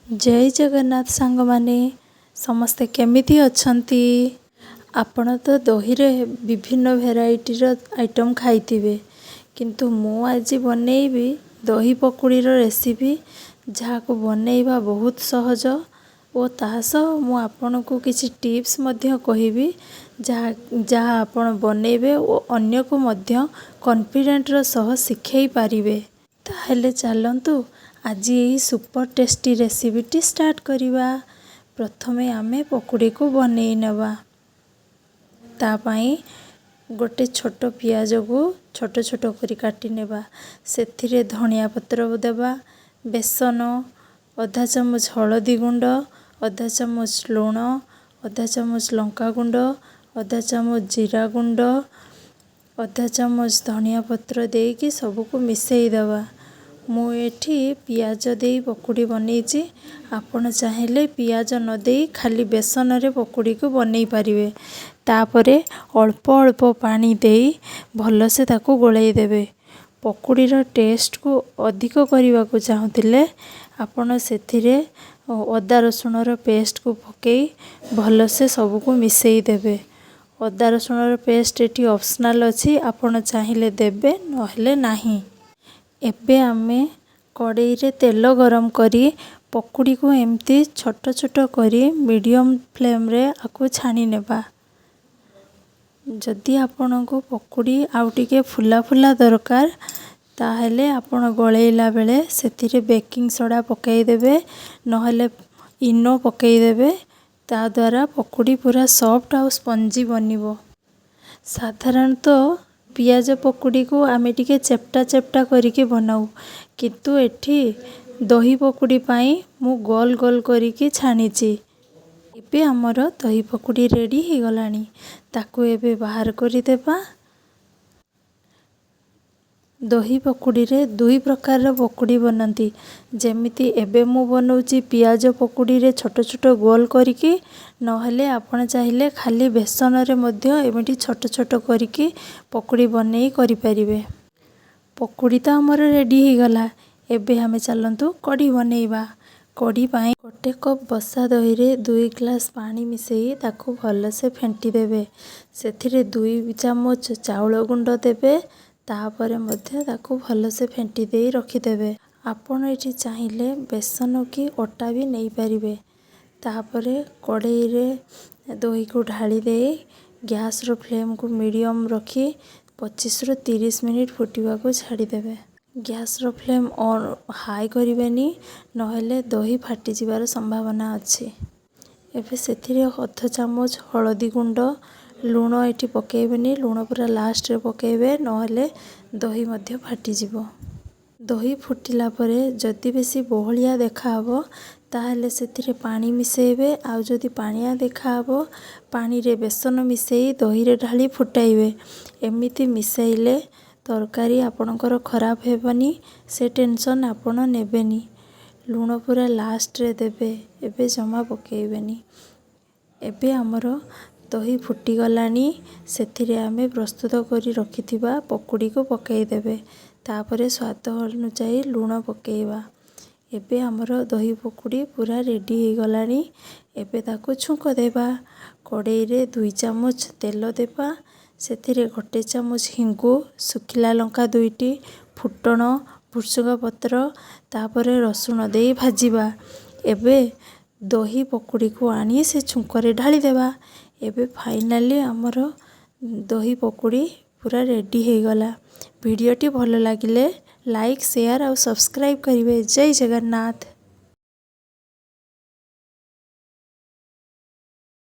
ଜୟ ଜଗନ୍ନାଥ ସାଙ୍ଗମାନେ, ସମସ୍ତେ କେମିତି ଅଛନ୍ତି? ଆପଣ ତ ଦହିରେ ବିଭିନ୍ନ ଭେରାଇଟିର ଆଇଟମ୍ ଖାଇଥିବେ, କିନ୍ତୁ ମୁଁ ଆଜି ବନେଇବି ଦହି ପକୁଡ଼ିର ରେସିପି, ଯାହାକୁ ବନେଇବା ବହୁତ ସହଜ ଓ ତାହା ସହ ମୁଁ ଆପଣଙ୍କୁ କିଛି ଟିପ୍ସ ମଧ୍ୟ କହିବି, ଯାହା ଯାହା ଆପଣ ବନେଇବେ ଓ ଅନ୍ୟକୁ ମଧ୍ୟ କନଫିଡେଣ୍ଟର ସହ ଶିଖେଇ ପାରିବେ। ତାହେଲେ ଚାଲନ୍ତୁ, ଆଜି ଏହି ସୁପର ଟେଷ୍ଟି ରେସିପିଟି ଷ୍ଟାର୍ଟ କରିବା। ପ୍ରଥମେ ଆମେ ପକୁଡ଼ିକୁ ବନେଇ ନେବା। ତା ପାଇଁ ଗୋଟେ ଛୋଟ ପିଆଜକୁ ଛୋଟ ଛୋଟ କରି କାଟି ନେବା। ସେଥିରେ ଧନିଆ ପତ୍ର ଦେବା, ବେସନ, ଅଧା ଚାମଚ ହଳଦୀ ଗୁଣ୍ଡ, ଅଧା ଚାମଚ ଲୁଣ, ଅଧା ଚାମଚ ଲଙ୍କା ଗୁଣ୍ଡ, ଅଧା ଚାମଚ ଜିରା ଗୁଣ୍ଡ, ଅଧା ଚାମଚ ଧନିଆ ପତ୍ର ଦେଇକି ସବୁକୁ ମିଶାଇ ଦେବା। ମୁଁ ଏଠି ପିଆଜ ଦେଇ ପକୁଡ଼ି ବନେଇଛି। ଆପଣ ଚାହିଁଲେ ପିଆଜ ନ ଦେଇ ଖାଲି ବେସନରେ ପକୁଡ଼ିକୁ ବନେଇ ପାରିବେ। ତାପରେ ଅଳ୍ପ ଅଳ୍ପ ପାଣି ଦେଇ ଭଲସେ ତାକୁ ଗୋଳେଇ ଦେବେ। ପକୁଡ଼ିର ଟେଷ୍ଟକୁ ଅଧିକ କରିବାକୁ ଚାହୁଁଥିଲେ ଆପଣ ସେଥିରେ ଅଦା ରସୁଣର ପେଷ୍ଟକୁ ପକାଇ ଭଲସେ ସବୁକୁ ମିଶାଇ ଦେବେ। ଅଦା ରସୁଣର ପେଷ୍ଟ ଏଠି ଅପସନାଲ୍ ଅଛି, ଆପଣ ଚାହିଁଲେ ଦେବେ, ନହେଲେ ନାହିଁ। ଏବେ ଆମେ କଡ଼େଇରେ ତେଲ ଗରମ କରି ପକୁଡ଼ିକୁ ଏମିତି ଛୋଟ ଛୋଟ କରି ମିଡ଼ିୟମ୍ ଫ୍ଲେମ୍ରେ ଆକୁ ଛାଣି ନେବା। ଯଦି ଆପଣଙ୍କୁ ପକୁଡ଼ି ଆଉ ଟିକେ ଫୁଲା ଫୁଲା ଦରକାର, ତାହେଲେ ଆପଣ ଗୋଳେଇଲା ବେଳେ ସେଥିରେ ବେକିଂ ସୋଡ଼ା ପକାଇଦେବେ, ନହେଲେ ଇନୋ ପକାଇଦେବେ। ତାଦ୍ୱାରା ପକୁଡ଼ି ପୁରା ସଫ୍ଟ ଆଉ ସ୍ପଞ୍ଜି ବନିବ। ସାଧାରଣତଃ ପିଆଜ ପକୁଡ଼ିକୁ ଆମେ ଟିକେ ଚେପ୍ଟା ଚେପ୍ଟା କରିକି ବନାଉ, କିନ୍ତୁ ଏଠି ଦହି ପକୁଡ଼ି ପାଇଁ ମୁଁ ଗୋଲ ଗୋଲ କରିକି ଛାଣିଛି। ଏବେ ଆମର ଦହି ପକୁଡ଼ି ରେଡ଼ି ହେଇଗଲାଣି। ତାକୁ ଏବେ ବାହାର କରିଦେବା। ଦହି ପକୁଡ଼ିରେ ଦୁଇ ପ୍ରକାରର ପକୁଡ଼ି ବନାନ୍ତି। ଯେମିତି ଏବେ ମୁଁ ବନାଉଛି ପିଆଜ ପକୁଡ଼ିରେ ଛୋଟ ଛୋଟ ଗୋଲ କରିକି, ନହେଲେ ଆପଣ ଚାହିଁଲେ ଖାଲି ବେସନରେ ମଧ୍ୟ ଏମିତି ଛୋଟ ଛୋଟ କରିକି ପକୁଡ଼ି ବନେଇ କରିପାରିବେ। ପକୁଡ଼ି ତ ଆମର ରେଡ଼ି ହେଇଗଲା। ଏବେ ଆମେ ଚାଲନ୍ତୁ କଢ଼ି ବନେଇବା। କଢ଼ି ପାଇଁ ଗୋଟେ କପ୍ ବସା ଦହିରେ 2 ଗ୍ଲାସ୍ ପାଣି ମିଶାଇ ତାକୁ ଭଲସେ ଫେଣ୍ଟି ଦେବେ। ସେଥିରେ 2 ଚାମଚ ଚାଉଳ ଗୁଣ୍ଡ ଦେବେ। ତାପରେ ମଧ୍ୟ ତାକୁ ଭଲସେ ଫେଣ୍ଟି ଦେଇ ରଖିଦେବେ। ଆପଣ ଏଠି ଚାହିଁଲେ ବେସନ କି ଅଟା ବି ନେଇପାରିବେ। ତାପରେ କଢ଼େଇରେ ଦହିକୁ ଢାଳି ଦେଇ ଗ୍ୟାସ୍ର ଫ୍ଲେମ୍କୁ ମିଡ଼ିୟମ୍ ରଖି 25ରୁ 30 ମିନିଟ୍ ଫୁଟିବାକୁ ଛାଡ଼ିଦେବେ। ଗ୍ୟାସ୍ର ଫ୍ଲେମ୍ ଅନ୍ ହାଇ କରିବେନି, ନହେଲେ ଦହି ଫାଟିଯିବାର ସମ୍ଭାବନା ଅଛି। ଏବେ ସେଥିରେ ଅଧ ଚାମଚ ହଳଦୀ ଗୁଣ୍ଡ, ଲୁଣ ଏଠି ପକାଇବେନି, ଲୁଣ ପୁରା ଲାଷ୍ଟରେ ପକାଇବେ, ନହେଲେ ଦହି ମଧ୍ୟ ଫାଟିଯିବ। ଦହି ଫୁଟିଲା ପରେ ଯଦି ବେଶୀ ବହଳିଆ ଦେଖାହେବ, ତାହେଲେ ସେଥିରେ ପାଣି ମିଶାଇବେ, ଆଉ ଯଦି ପାଣିଆ ଦେଖାହେବ, ପାଣିରେ ବେସନ ମିଶାଇ ଦହିରେ ଢାଳି ଫୁଟାଇବେ। ଏମିତି ମିଶାଇଲେ ତରକାରୀ ଆପଣଙ୍କର ଖରାପ ହେବନି, ସେ ଟେନସନ୍ ଆପଣ ନେବେନି। ଲୁଣ ପୁରା ଲାଷ୍ଟରେ ଦେବେ, ଏବେ ଜମା ପକାଇବେନି। ଏବେ ଆମର ଦହି ଫୁଟିଗଲାଣି। ସେଥିରେ ଆମେ ପ୍ରସ୍ତୁତ କରି ରଖିଥିବା ପକୁଡ଼ିକୁ ପକାଇଦେବେ। ତାପରେ ସ୍ୱାଦ ଅନୁଯାୟୀ ଲୁଣ ପକାଇବା। ଏବେ ଆମର ଦହି ପକୁଡ଼ି ପୁରା ରେଡ଼ି ହେଇଗଲାଣି। ଏବେ ତାକୁ ଛୁଙ୍କ ଦେବା। କଡ଼େଇରେ 2 ଚାମଚ ତେଲ ଦେବା। ସେଥିରେ ଗୋଟେ ଚାମଚ ହିଙ୍ଗୁ, ଶୁଖିଲା ଲଙ୍କା ଦୁଇଟି, ଫୁଟଣ, ଭୃଷଙ୍ଗ ପତ୍ର, ତାପରେ ରସୁଣ ଦେଇ ଭାଜିବା। ଏବେ ଦହି ପକୁଡ଼ିକୁ ଆଣି ସେ ଛୁଙ୍କରେ ଢାଳିଦେବା। ଏବେ ଫାଇନାଲି ଆମର ଦହି ପକୁଡ଼ି ପୁରା ରେଡ଼ି ହେଇଗଲା। ଭିଡ଼ିଓଟି ଭଲ ଲାଗିଲେ ଲାଇକ୍, ସେୟାର ଆଉ ସବସ୍କ୍ରାଇବ୍ କରିବେ। ଜୟ ଜଗନ୍ନାଥ।